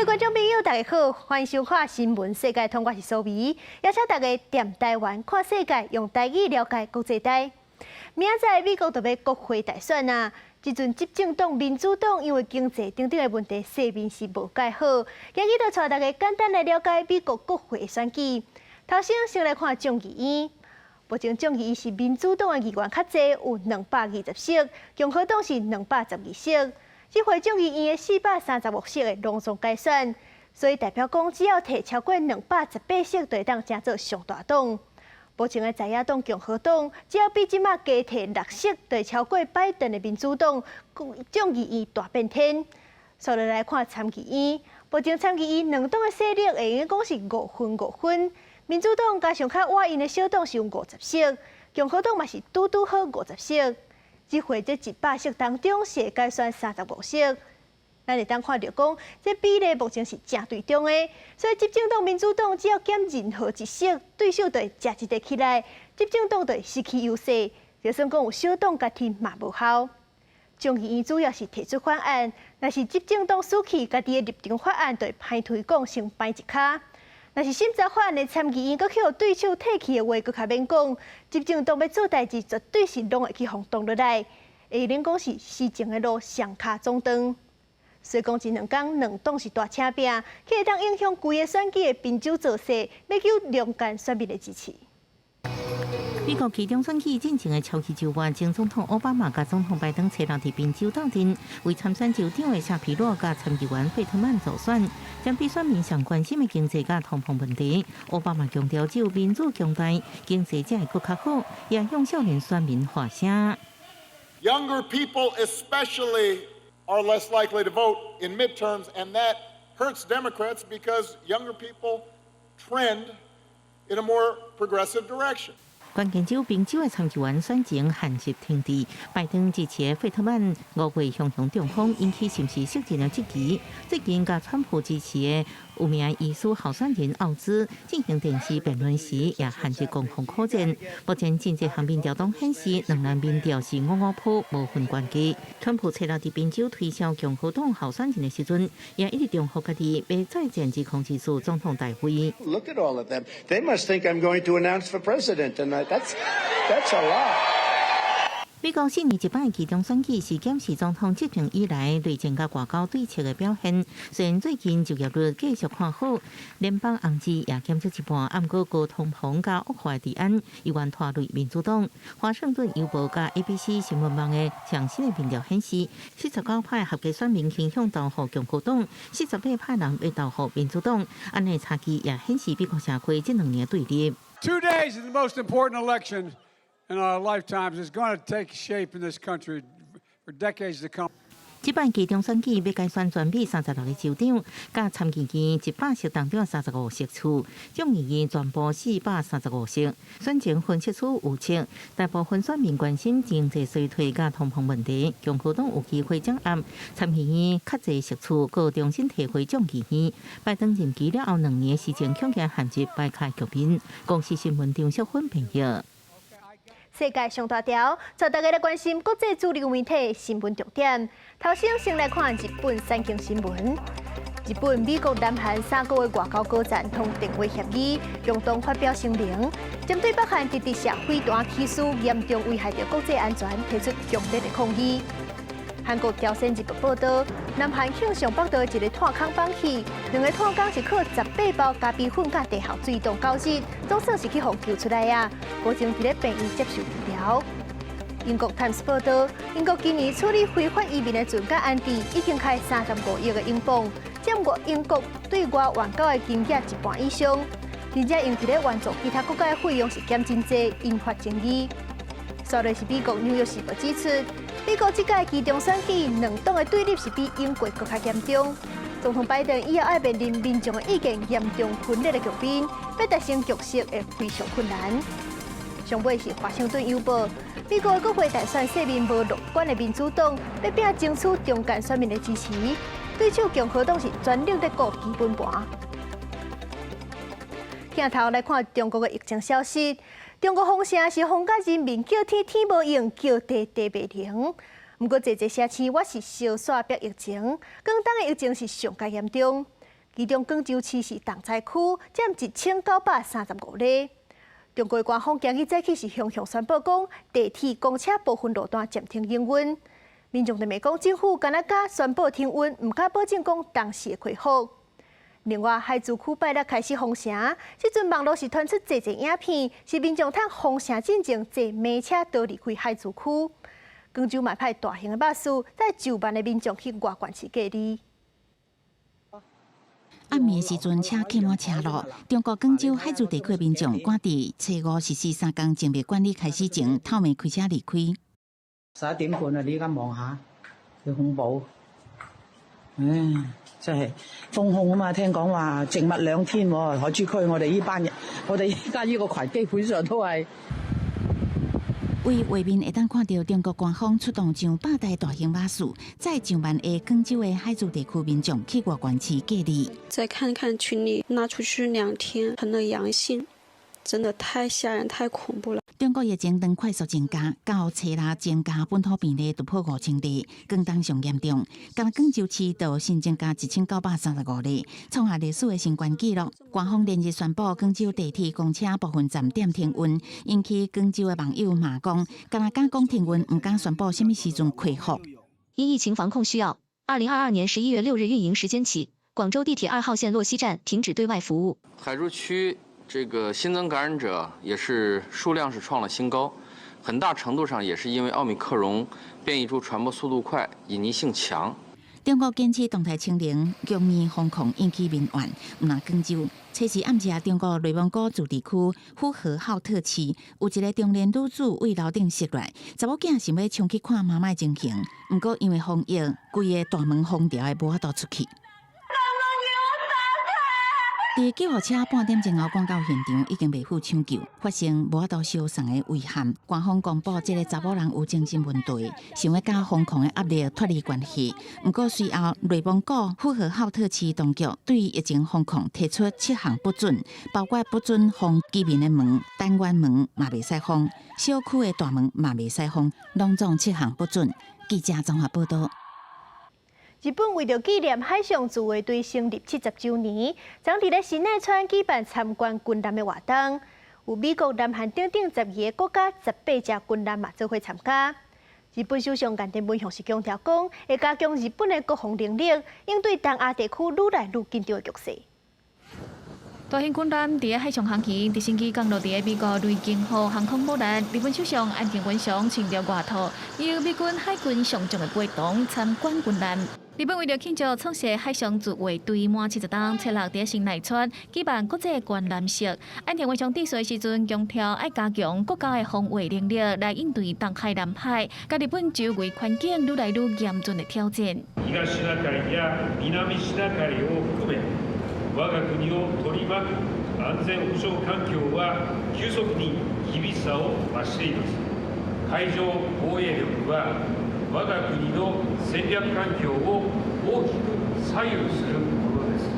位觀眾朋友，大家好，歡迎收看《新聞世界通》，我是蘇美，邀請大家踮台灣看世界，用台語了解國際大。明仔載美國就欲國會大選啊！這陣執政黨民主黨因為經濟等等的問題，勢面是無蓋好。今日就帶大家簡單來了解美國國會選舉。頭先先來看眾議院，目前眾議院是民主黨的議員較濟，有220席，共和黨是212席。這回眾議院的435席會隆重改選，所以代表講只要提超過218席，就會當成做上大黨。目前的在野黨共和黨，只要比這馬加提六席，就會超過拜登的民主黨，眾議院大變天。紲落來看參議院，目前參議院兩黨的勢力會用講是五分五分，民主黨加上較倚𪜶的小黨是有50席，共和黨嘛是拄拄好五十席。這回這100席當中是會改選35席。咱會當看著講，這比例目前是誠對中的，所以執政黨民主黨只要減任何一席，對手就會食一塊起來，執政黨就會失去優勢。就算講有小黨共挺嘛無效。眾議院主要是提出法案，若是執政黨輸去，家己的立場法案就會歹推廣，先擺一跤。若是審查法案的參議院閣予對手退去的話，閣較免講，執政黨欲做代誌，絕對是攏會去予擋落來，會用講是施政的路雙跤總斷。所以講，這兩工兩黨是大捙拼，會當影響規個選舉的賓州造勢，欲求中間選民的支持。美國期中選舉進前的超級週末，前總統奧巴馬佮總統拜登初六佇賓州鬥陣，為參選州長的夏皮羅佮參議員費特曼助選。針對選民上關心的經濟佮通膨問題，奧巴馬強調只有民主強大，經濟才會閣較好，也向少年選民發聲。 Younger people especially are less likely to vote in midterms, and that hurts Democrats because younger people trend in a more progressive direction. 關鍵州賓州的參議員選情陷入停滯，拜登支持的費特曼5月雄雄中風，引起是毋是卸任的質疑。最近佮川普支持的有名醫師候選人奧茲進行電視辯論時，也陷入攻防苦戰。目前真濟項民調攏顯示，兩人民調是五五波，無分懸低。川普初六佇賓州推銷共和黨候選人的時陣，也一直重複家己欲再戰2024總統大位。 Look at all of them. They must think I'm going to announce for president, and that's a lot. 美國四年一擺期中選舉是檢視總統執政以來內政佮外交對策的表現。雖然最近就業率繼續看好，聯邦紅字也減少一半，毋過高通膨佮惡化治安，依然拖累民主黨。華盛頓郵報佮 ABC 新聞網的上新的民調顯示，49%合格選民傾向投予共和黨，48%人欲投予民主黨。按呢差距也顯示美國社會這兩年對立。 2 days is the most important election in our lifetimes. Is going to take shape in this country for decades to come. 這擺期中選舉欲改選全美36個州長，佮參議院100席當中35席次，眾議院全部435席。選前分析師預測，大部分選民關心經濟衰退佮通膨問題，共和黨有機會掌握參議院較濟席次，閣重新提回眾議院。拜登任期了後2年時間，恐驚陷入擺開局面。公視新聞張淑芬編譯。世界上大條，帶大家來關心國際主流媒體新聞重點。頭先先來看日本產經新聞。日本、美國、南韓三國的外交高層通電話協議，共同發表聲明，針對北韓直直射飛彈起事，嚴重危害著國際安全，提出強烈的抗議。韓國朝鮮日報報導，南韓慶尚北道一个炭礦崩去，兩个炭工是靠18包咖啡粉佮地下水當九日，總算是去予救出來啊！目前佇咧病院接受治療。英國《泰晤士》報導，英國今年處理非法移民的船佮安置已經開35億的英鎊，佔過英國對外援交的金額一半以上，而且用佇咧援助其他國家的費用是減真濟，引發爭議。紲落是美國《紐約時報》指出，美國這屆期中選舉兩黨的對立是比英國閣較嚴重。總統拜登以後愛面臨民眾的意見嚴重分裂的局面，欲達成共識會非常困難。上尾是華盛頓郵報，美國的國會大選勢面無樂觀的民主黨，欲拼爭取中間選民的支持，對手共和黨是全力咧顧基本盤。鏡頭來看中國的疫情消息，中國封城是封甲人民叫天天無應，叫地地袂靈。毋過濟濟城市猶是相紲逼疫情，廣東的疫情是上蓋嚴重。其中廣州市是重災區，佔1935例。中國官方今日早起是雄雄宣布講，地鐵、公車部分路段暫停營運。民眾就罵講，政府敢若敢宣布停運，毋敢保證講當時會恢復。另外，海珠區拜六開始封城，這陣網路是傳出濟濟影片，是民眾趁封城進前坐馬車逃離開海珠區。廣州嘛派大型的巴士載上萬的民眾去外縣市隔離。暗暝時陣，車客滿車路。中國廣州海珠地區民眾趕佇初五實施三工靜默管理開始前，透暝開車離開。 11點半啊！你而家望下，幾恐怖！唉，真係封控啊嘛！聽講話靜默2天喎，海珠區我哋呢班人，我哋依家呢個群基本上都係。為畫面會當看著中國官方出動上百台大型巴士，載上萬个廣州的海珠地區民眾去外縣市隔離。再看看群裡拉出去2天成了陽性，真的太嚇人、太恐怖了。中國疫情正快速增加，到初六增加本土病例突破5000例，廣東上嚴重。今日廣州市就新增加1935例，創下歷史的新高紀錄。官方連日宣布廣州地鐵、公車部分站點停運，引起廣州的網友罵講，敢若敢講停運，毋敢宣布啥物時陣恢復。因疫情防控需要，2022年11月6日運營時間起，廣州地鐵2號線洛溪站停止對外服務。海珠區這個新增感染者也是數量是創了新高，很大程度上也是因為奧密克戎變異株傳播速度快、隱匿性強。中國堅持動態清零，強硬封控引起民怨。毋但廣州，初四暗時，中國內蒙古自治區呼和浩特市有一個中年女子佇樓頂摔落，查某囝想欲衝去看媽媽的情形，毋過因為防疫，規个大門封牢的，無法度出去。佇救護車半點鐘後趕到現場，已經袂赴搶救，發生無法度相送的遺憾。官方公布，這个查某人有精神問題，想欲佮封控的壓力脫離關係。毋過隨後內蒙古呼和浩特市當局對疫情封控提出七項不准，包括不准封居民的門、單元門嘛袂使封，小區的大門嘛袂使封，攏總七項不准。記者綜合報道。日本為著紀念海上自衛隊成立70週年，昨佇咧神奈川舉辦參觀軍艦的活動，有美國、南韓等等12個國家18隻軍艦嘛做伙參加。日本首相岸田文雄是強調講，會加強日本的國防能力，應對東亞地區愈來愈緊張的局勢。大型軍艦佇海上航行，直升機降落佇美國雷根號航空母艦。日本首相岸田文雄穿著外套，由美軍海軍上將的陪同參觀軍艦。日本為著慶祝創設海上自衛隊滿70冬，初六佇神奈川舉辦國際觀艦式。岸田文雄致辭時陣強調，愛加強國家的防衛能力，來應對東海、南海佮日本周圍環境愈來愈嚴峻的挑戰。東シナ海や南シナ海を含め、我が國を取り巻く安全保障環境は急速に厳しさを増しています。海上防衛力は我が國の戦略環境を大きく左右するものです。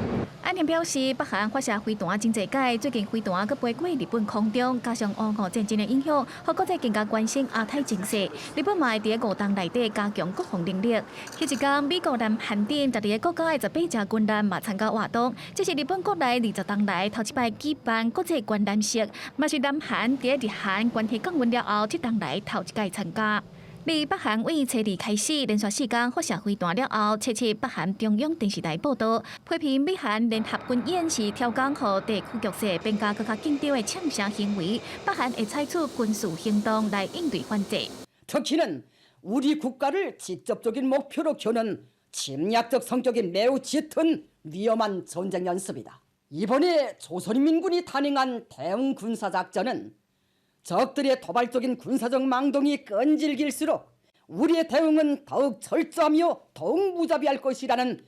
岸田表示，北韓發射飛彈真濟擺，最近飛彈閣飛過日本空中，加上烏俄戰爭的影響，予國際更加關心亞太情勢。日本嘛會佇五冬內底加強國防能力。彼一工，美國、南韓等12個國家的18隻軍艦嘛參加活動，這是日本國內20冬來頭一擺舉辦國際觀艦式，嘛是南韓佇日韓關係降溫了後，這冬來頭一擺參加。自北韓對初二開始連續4工發射飛彈了後，初七北韓中央電視台報道，批評美韓聯合軍演是挑工予地區局勢變甲閣較緊張的嗆聲行為，北韓會採取軍事行動來應對反制。 특히는우리국가를직접적인목표로겨는침략적성격이매우짙은위험한전쟁연습이다。이번에조선인민군이단행한대응군사작전은적들의도발적인군사적망동이끈질길수록 우리의대응은더욱철저하며더욱무자비할것이라는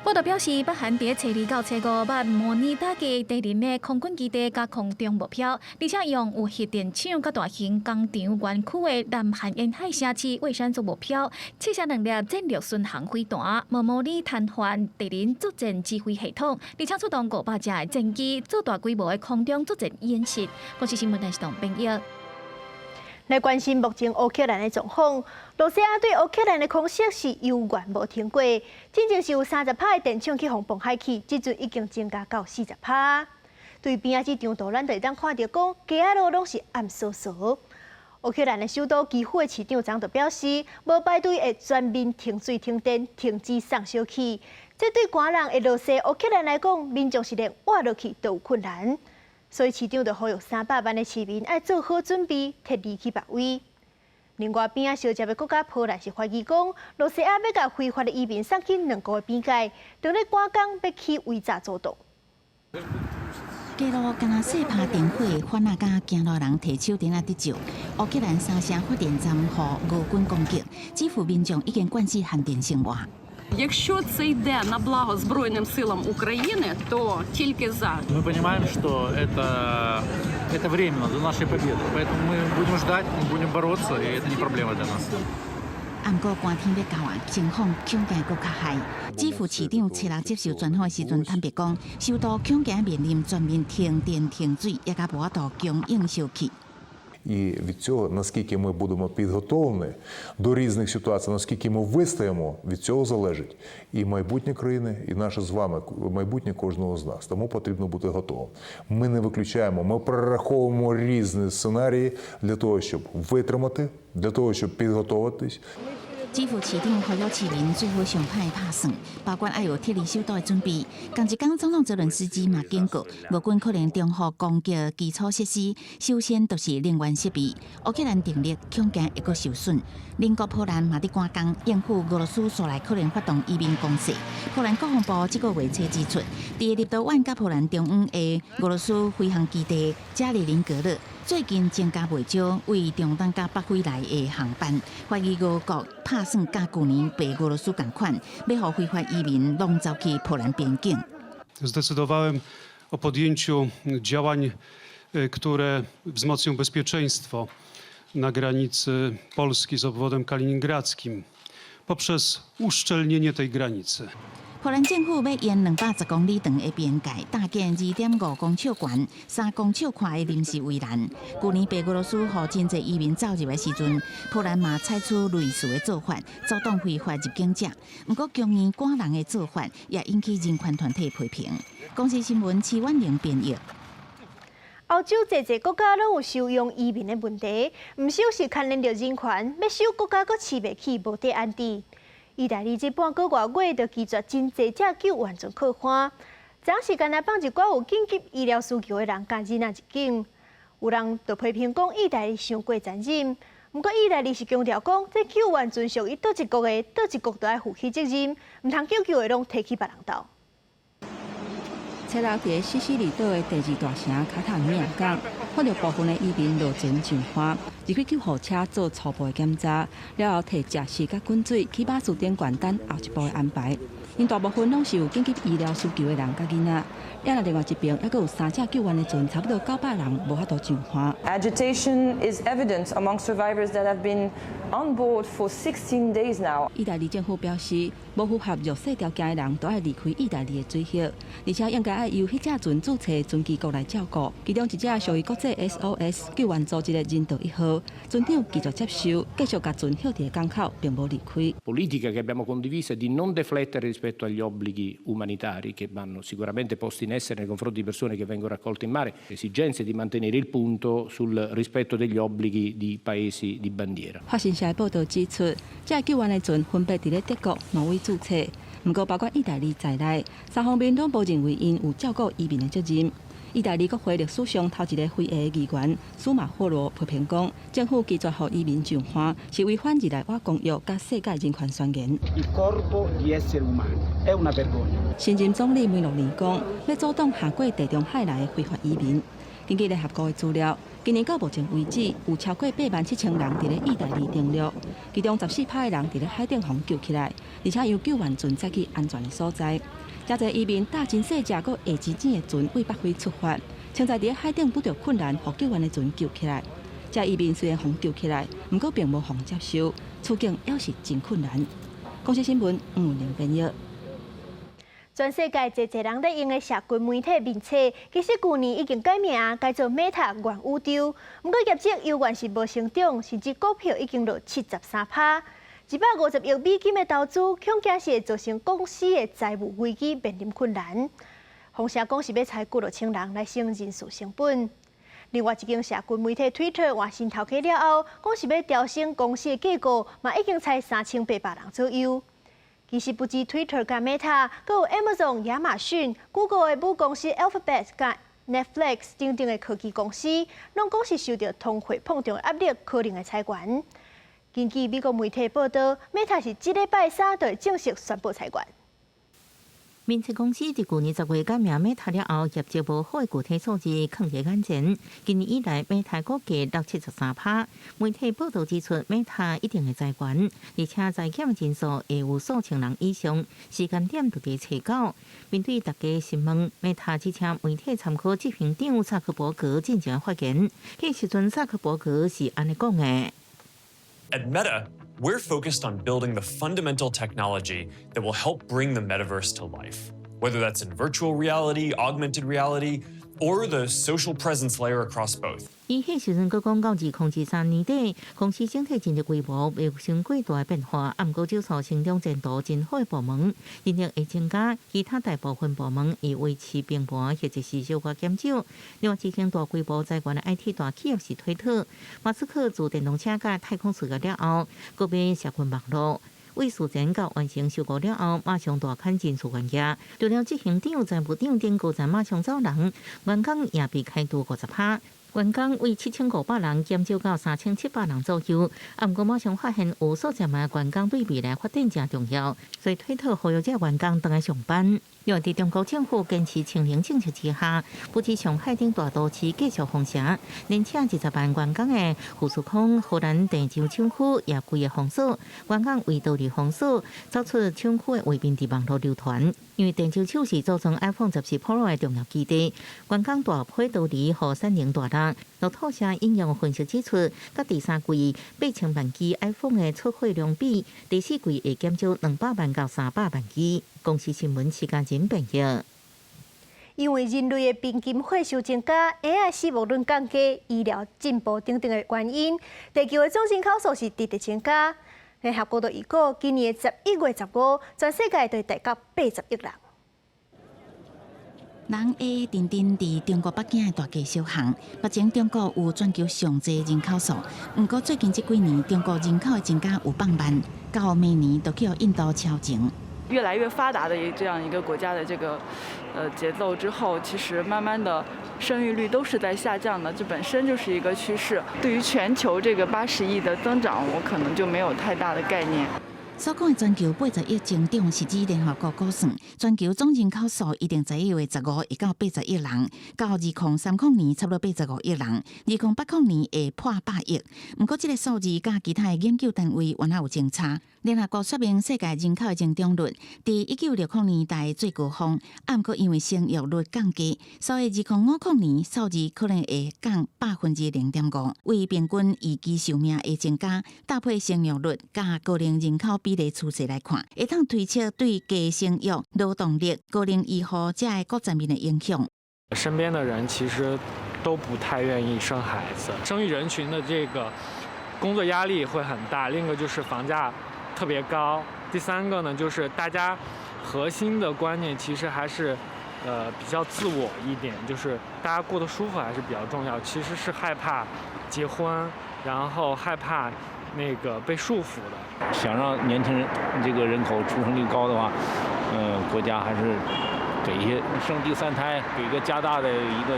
報道表示，北韓佇初二到初五捌模擬打擊敵人的空軍基地佮空中目標，而且用有核電廠佮大型工廠園區的南韓沿海城市蔚山做目標，試射兩粒戰略巡航飛彈，嘛模擬癱瘓敵人作戰指揮系統，而且出動500隻的戰機做大規模的空中作戰演習。公視新聞電視台編譯。來關心目前烏克蘭的狀況，羅西亞對烏克蘭的空襲是猶原無停過，進前是有30趴的電廠去予磅海去，這陣已經增加到40趴。對邊仔這張圖，咱就會當看著講，街仔路攏是暗嗖嗖。烏克蘭的首都基輔的市長昨就表示，無排除會全面停水停電、停止送燒氣。這對寒人會落雪烏克蘭來講，民眾是連活落去都有困難。所以市長就呼籲300萬的市民愛做好準備，撤離去別位。另外邊仔相接的國家波蘭是懷疑講，羅西亞欲共非法的移民送去兩國的邊界，當咧趕工欲起圍柵阻擋。街路敢若細拍燈火，番仔佮行路人提手電仔佇照。烏克蘭三城發電站予俄軍攻擊，基輔民眾已經慣勢限電生活。 Якщо це йде на благо Збройним силам України, то тільки за. Мы понимаем, что это временно, до нашей победы. Поэтому мы будем ждать, мы будем бороться, и это не проблема для нас. 毋過寒天欲到啊，情況恐驚閣較害。基輔市長七日接受專訪的時陣坦白講，首都恐驚面臨全面停電停水，也閣無法度供應燒氣。 І від цього, наскільки ми будемо підготовлені до різних ситуацій, наскільки ми вистоїмо, від цього залежить і майбутнє країни, і наше з вами майбутнє кожного з нас. Тому потрібно бути готовим. Ми не виключаємо, ми прораховуємо різні сценарії для того, щоб витримати, для того, щоб підготуватись. 基輔市長呼籲市民做好上歹的拍算，包括愛有撤離首都的準備。仝一工，總統澤倫斯基嘛警告，俄軍可能重予攻擊基礎設施，首先就是能源設備。烏克蘭電力恐驚會閣受損。鄰國波蘭嘛佇趕工應付俄羅斯紲來可能發動移民攻勢。波蘭國防部這個月初指出，佇立陶宛佮波蘭中央的俄羅斯飛行基地加里寧格勒，最近增加袂少對中東佮北非來的航班，懷疑俄國拍算佮舊年白俄羅斯仝款，欲予非法移民攏走去波蘭邊境。 Zdecydowałem o podjęciu działań, które wzmocnią bezpieczeństwo na granicy Polski z obwodem kaliningradzkim poprzez uszczelnienie tej granicy. 波蘭政府欲沿210公里長的邊界搭建2.5公尺懸、3公尺寬的臨時圍欄。舊年白俄羅斯予真濟移民走入的時陣，波蘭嘛採取類似的做法，阻擋非法入境者。毋過強硬趕人的做法也引起人權團體批評。公視新聞齊婉玲編譯。歐洲濟濟國家攏有收容移民的問題，毋少是牽連著人權，欲收國家閣飼袂起，無地安置。意大利這半個外月就拒絕真濟隻救援船靠岸，昨是干焦放一寡有緊急醫療需求的人佮囡仔入境。有人就批評講意大利傷過殘忍，毋過意大利是強調講，這救援船屬於佗一國的，佗一國就愛負起責任，毋通救救的攏提去別人兜。初六佇西西里島的第二大城卡塔尼亞港，發著部分的移民落船上岸，入去救護車做初步的檢查，了後提食食佮滾水去巴士頂懸等後一步的安排。𪜶大部分攏是有緊急醫療需求的人佮囡仔。也若另外一邊，猶閣有三隻救援的船，差不多900人無法度上岸。 Agitation is evident among survivors that have been on board for 16 days now. 意大利政府表示，無符合入世條件的人都愛離開意大利的水域，而且應該愛由彼隻船註冊船旗國來照顧。其中一隻屬於國際 SOS 救援組織的人道一號，船長拒絕接受，繼續共船歇佇港口，並無離開。 Politica che abbiamo condiviso è di non deflettere rispetto agli obblighi umanitari che vanno sicuramente posti in essere nei confronti di persone che vengono raccolte in mare, esigenze di mantenere il punto sul rispetto degli obblighi di paesi di bandiera. 法新社的報道指出，這救援的船分別佇咧德國、挪威註冊，毋過包括意大利在內，三方面攏無認為𪜶有照顧移民的責任。意大利國會歷史上頭一个非裔議員蘇馬霍羅批評講，政府拒絕予移民上岸，是違反日內瓦公約佮世界人權宣言。新任總理梅洛尼講，欲阻擋橫過地中海來的非法移民。根據聯合國的資料，今年到目前為止，有超過8萬7千人佇咧意大利登陸，其中14趴的人佇咧海頂予救起來，而且由救援船載去安全的所在。誠濟移民搭真細隻、閣下真淺的船對北非出發，潛在佇咧海頂拄著困難，予救援的船救起來。這移民雖然予救起來，毋過並無予接收，處境猶是真困難。公視新聞吳文玲編譯。全世界濟濟人咧用的社群媒體面冊，其實舊年已經改名改做 Meta 元宇宙。毋過業績猶原是無成長，甚至股票已經落73趴。150億美金的投資，恐驚是會造成公司的財務危機，面臨困難。風聲講是欲裁幾落千人來省人事成本。另外一間社群媒體 Twitter 換新頭家了後，講是欲調整公司的結構，嘛已經裁3800人左右。其實不止 Twitter 佮 Meta，閣有 Amazon、亞馬遜、Google 的母公司 Alphabet 佮 Netflix 等等的科技公司，攏講是受著通貨膨脹的壓力，可能會裁員。根據美國媒體報導，Meta 是這禮拜三就會正式宣布裁員。面冊公司佇舊年10月改名 Meta 了後，業績無好的具體數字囥佇眼前。今年以來，Meta 股價落73趴。媒體報導指出，Meta 一定會裁員，而且裁減人數會有數千人以上。時間點就佇初九。面對大家詢問，Meta 只請媒體參考執行長薩克伯格進前發言。彼時陣薩克伯格是按呢講的。 At Meta, we're focused on building the fundamental technology that will help bring the metaverse to life, whether that's in virtual reality, augmented reality, or the social presence layer across both. 伊彼時陣閣講到2023年底，公司整體經濟規模袂有傷過大的變化，毋過少數成長前途真好的部門，人力會增加，其他大部分部門會維持平盤或者是小可減少。另外，執行大規模裁員的 IT 大企業是推特，馬斯克自電動車佮太空事業了後，閣買社群網路。為事前到完成收購了後，馬上大砍人事員額。除了執行長、財務長等高層馬上走人，員工也被開除50趴。員工為7500人減少到3700人左右。啊，毋過馬上發現有數十萬員工對未來發展誠重要，所以推特呼籲這員工轉來上班。另外，佇中國政府堅持清零政策之下，不止上海等大都市繼續封城，連請20萬員工的富士康荷蘭鄭州廠區也規个封鎖，員工為逃離封鎖，走出廠區的畫面佇網路流傳。因為鄭州廠是組裝 iPhone 14 Pro 的重要基地，員工大批逃離，予產能大落。路透社引用分析指出，佮第三季8000萬支 iPhone 的出貨量比，第四季會減少200萬到300萬支。公視新聞時間真變譯。因為人類的平均歲數增加，嬰仔死亡率降低、醫療進步等等的原因，地球的總人口數是直直增加。聯合國就預估，今年的11月15，全世界就會達到80億人。人會定定佇中國北京的大街小巷。目前中國有全球上濟人口數，毋過最近這幾年中國人口的增加有放慢，到明年就去予印度超前。越來越發達的這樣一個國家的這個節奏之後，其實慢慢的生育率都是在下降的，這本身就是一個趨勢。對於全球這個80億的增長，我可能就沒有太大的概念。所講的全球八十億增長是指聯合國估算，全球總人口數一定在1月15會到八十億人，到2030年差不多85億人，2080年會破100億。毋過這個數字佮其他的研究單位原來有相差。聯合國說明世界人口的增長率，佇1960年代最高峰，毋過因為生育率降低，所以2050年數字可能會降0.5%。為平均預期壽命的增加，搭配生育率佮高齡人口比例趨勢來看，會當推測對低生育、勞動力、高齡醫護這个各層面的影響。身邊的人其實都不太願意生孩子，生育人群的這個工作壓力會很大。另一個就是房價特別高，第三個呢，就是大家核心的觀念其實還是，比較自我一點，就是大家過得舒服還是比較重要。其實是害怕結婚，然後害怕那個被束縛的。想讓年輕人這個人口出生率高的話，國家還是給一些生第三胎，給一個加大的一個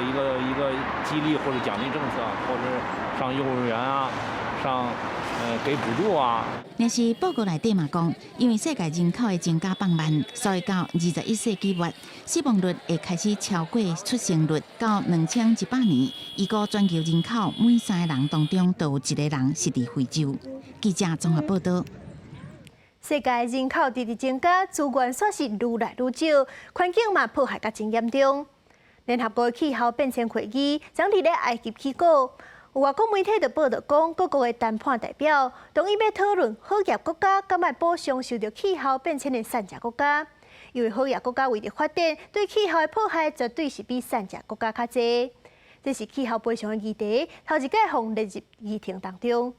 激勵或者獎勵政策，或者上幼兒園啊，上。給補助啊！但是報告內底嘛講，因為世界人口的增加放慢，所以到21世紀末，死亡率會開始超過出生率。到2100年，預估全球人口每三個人當中都有一個人是佇非洲。記者綜合報道。世界人口直直增加，資源煞是愈來愈少，環境嘛破壞甲真嚴重。聯合國氣候變遷會議昨佇咧埃及起鼓。有外國媒體就報導講，各國的談判代表同意欲討論好額國家敢愛補償受著氣候變遷的散食國家。因為好額國家為著發展，對氣候的破壞絕對是比散食國家較濟。這是氣候賠償的議題，頭一擺予列入議程當中。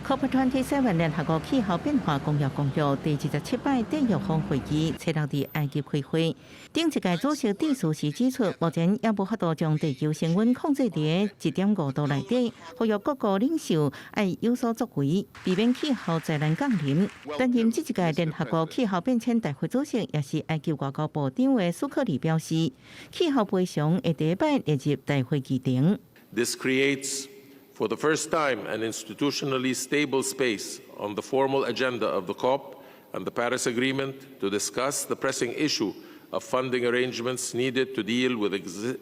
COP27 聯合國氣候變化公約公約第27擺締約方會議，初六佇埃及開會。頂一屆主席致辭時指出，目前猶無法度將地球升溫控制佇1.5度內底，呼籲各國領袖愛有所作為，避免氣候災難降臨。擔任這一屆聯合國氣候變遷大會主席，也是埃及外交部長的蘇克里表示，氣候賠償會第一擺列入大會議程。 This creates for the first time an institutionally stable space on the formal agenda of the COP and the Paris Agreement to discuss the pressing issue of funding arrangements needed to deal with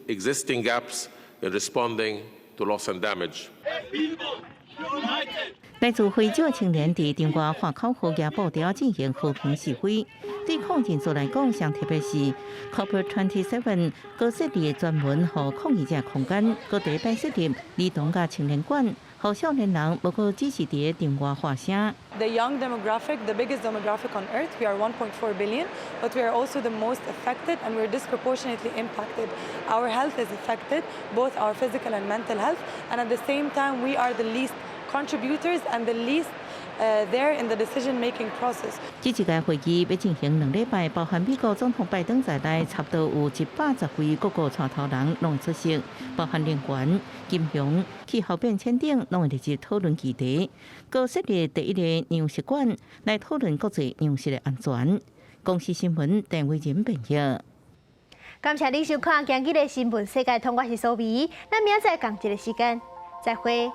existing gaps in responding to loss and damage. 來自非洲的青年佇中國華口河舉布條進行和平示威。對抗議人數來講，上特別是 COP27 閣設立專門予抗議者空間，閣第一擺設立兒童佮青年館，予少年人無閣只是佇場外喊聲。 The young demographic, the biggest demographic on earth, we are 1.4 billion, but we are also the most affected and we're disproportionately impacted. Our health is affected, both our physical and mental health, and at the same time, we are the least contributors and the least there in the decision-making process. 這一屆會議欲進行2禮拜，包含美國總統拜登在內，差不多有110位各國帶頭人攏會出席，包含能源、金融、氣候變遷等，攏會列入討論議題。閣設立第一個糧食館來討論國際糧食的安全。公視新聞鄧偉仁編譯。感謝你收看今日的新聞世界通，我是蘇美，咱明仔載仝一个時間，再會。